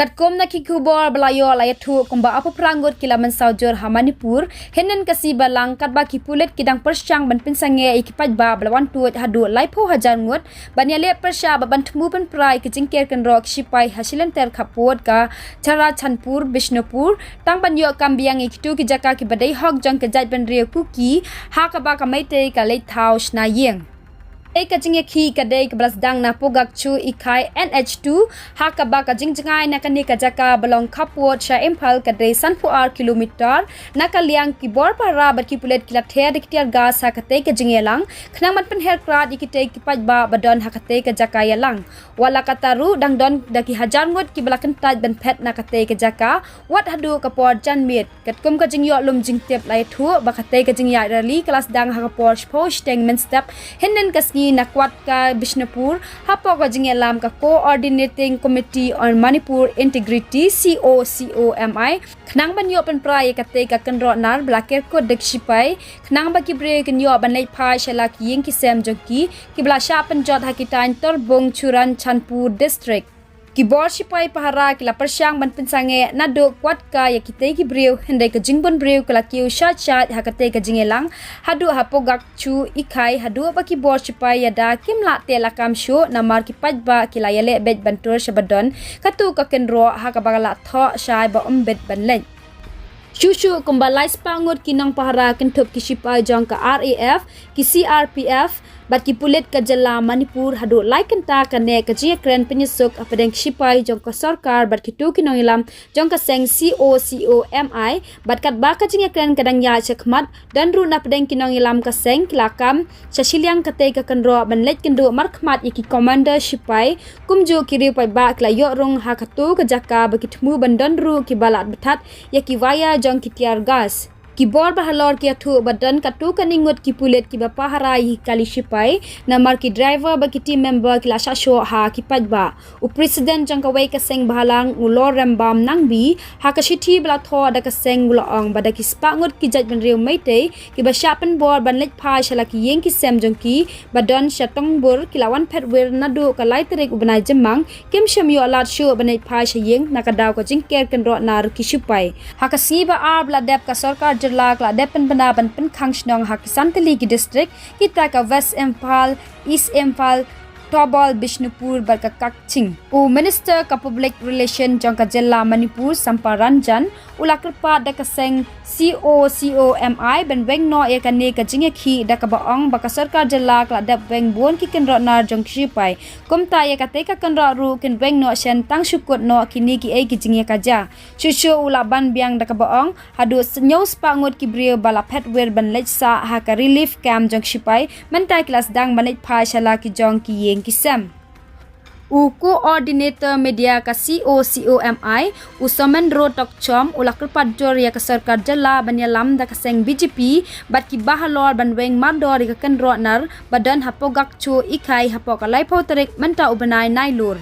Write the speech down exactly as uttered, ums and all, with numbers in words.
Katkum na ki khubor ba la ïoh la ïathuh kumba arphew phra ngut ki la mynsaw jur ha Manipur, hynnin ka sngi Balang katba ki pulit ki dang pyrshang ban pynsangeh ïa ki paidbah ba la wan tuid haduh laiphew hajar ngut, ban ïaleh pyrshah bad ban thmu pynpra ïa ki jingker kynroh ki shipai ha shilynter khappud ka Churachandpur, Bishnupur, tang ban ïoh kam biang ïa kito ki jaka kiba dei hok jong ka jaitbynriew Kuki, ha kaba ka Meitei ka leit thaw shna ïing. Ei ka jingïakhih ka dei kaba la sdang na Pogakchu Ikai N H two, ha kaba ka jingjngai na kane ka jaka ba long khappud sha Imphal ka dei sanphew ar kilometer, na ka liang ki bor pahara bad ki pulit ki la ther da ki tear gas ha katei ka jingïalang, khnang ban pynher krad ïa kitei ki paidbah ba don ha katei ka jaka ïalang. Wat la katta ruh dang don da ki hajar ngut kiba la kyntait ban phet na katei ka jaka, wat haduh ka por janmiet. Katkum ka jingïoh lum jingtip la ïathuh ba katei ka jingïaid rally ka la sdang ha ka por shiphew shiteng mynstep hynnin ka sngi na Kwatka Bishnupur, hapoh ka jingïalam ka Coordinating Committee on Manipur Integrity, C O C O M I, khnang ban ïoh pynpra ïa katei ka kynroh nar ba la ker kut da ki shipai, khnang ba ki briew kin ïoh ban leit phai sha la ki ïing ki sem jong ki, kiba la shah pynjot ha ki thaiñ Torbung, Churachandpur District. Ki bor shipai pahara ki la pyrshang ban pynsangeh naduh Kwatka ïa kitei ki briew, hynrei ka jingbun briew ka la kiew shait shait ha katei ka jingïalang, haduh ha Pogakchu Ikai, haduh ba ki bor shipai ïada kim lah teh lakam shuh namar ki paidbah ki la ïaleh beit ban tur sha ba don kato ka kynroh, ha kaba la thoh shai ba ym bit ban leit. Shuh shuh kumba lai spah ngut ki nongpahara kynthup ki shipai jong ka R A F, ki C R P F bad ki pulit ka jylla Manipur haduh lai kynta ka neh ka jingïakren pynïasuk hapdeng ki shipai jong ka sorkar bad kito ki nongïalam jong ka seng C O C O M I, bad katba ka jingïakren ka dang ïaid shakhmat, don ruh napdeng ki nongïalam ka seng ki la kam sha shiliang katei ka kynroh ban leit kynduh markhmat ïa ki commander shipai, kumjuh ki riew paidbah ki la ïoh rung ha kato ka jaka ba ki thmu ban don ruh kiba la bthat ïa ki wire jong ki tear gas. Ki bor bahalor ki ïathuh ba don katto katne ngut ki pulit kiba pahara ïa ki kali shipai, namar ki driver bad ki team member ki la shah shoh ha ki paidbah. U President jong kawei ka seng bahalang, u Lorembam Nangbi, ha ka shithi ba la thoh da ka seng u la ong ba da ki spah ngut ki jaitbynriew Meitei kiba shah pynbor ban leit phai sha la ki ïing ki sem jong ki ba don sha Tongbur, ki la wan phet wir naduh ka lai tarik u bnai Jymmang, kim shym ïoh lad shuh ban leit phai sha ïing na ka daw ka jingker kynroh nar ki shipai. Ha ka sngi ba ar ba la dep, ka sorkar jylla ka la dep pynbna ban pynkhang shnong ha ki san tylli ki district, kita ka West Imphal, East Imphal, Thoubal, Bishnupur bad ka Kakching. U Minister ka Public Relation jong ka jylla Manipur, Sampa Ranjan, u la kyrpad da ka seng C O C O M I ban weng noh ïa kane ka jingïakhih, da kaba ong ba ka sorkar jylla ka la dep weng bun ki kynroh nar jong ki shipai. Kumta ïa katei ka kynroh ruh kin weng noh shen tang shu kut noh kine kiei ki jingïakajia. Shuh shuh u la ban biang da kaba ong, haduh hynñiew spah ngut ki briew ba la phet wir ban leit sah ha ka relief camp jong ki shipai, mynta ki la sdang ban leit phai sha la ki jong ki ïing ki sem. U Coordinator Media ka C O C O M I, u Somendro Tokchom, u la kyrpad jur ïa ka sorkar jylla ban ïalam da ka seng B J P bad ki bahalor ban weng mardor ïa ka kynroh nar ba don ha Pogakchu Ikai hapoh ka laiphew tarik mynta u bnai Nailur.